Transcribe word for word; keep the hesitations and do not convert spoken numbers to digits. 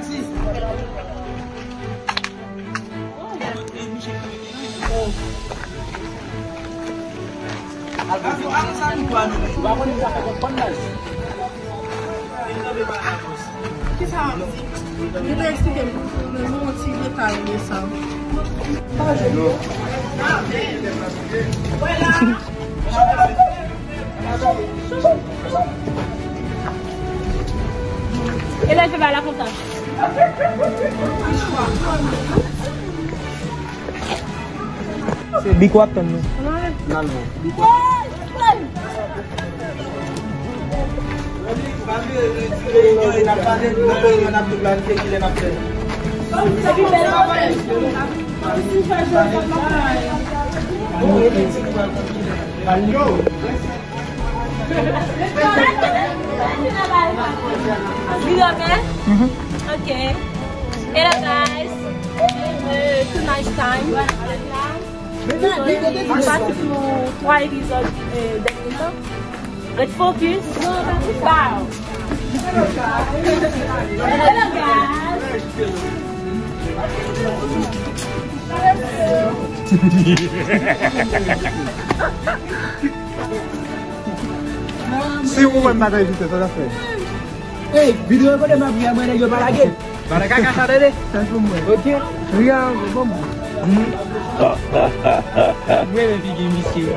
Kisa w ap di? Li te eksplike m yon ti detay de sa. Élève à la fontaine. Se bik w ap tann nou. N al bon. Video, man? Ok. Hello, guys. Uh, too nice time. Pase sou twa epizòd, euh, dènye tan. Let's focus. Wow. Hello, guys. Si ou wè m pa t envite, sa w ap fè? Ey, videyo kote m ap ri a, mwen nèg yo pa lage. Pa nan kaka sa, tande. Sa pou mwen. Ok. Ri a, bon, bon. Mwen renmen figi misye.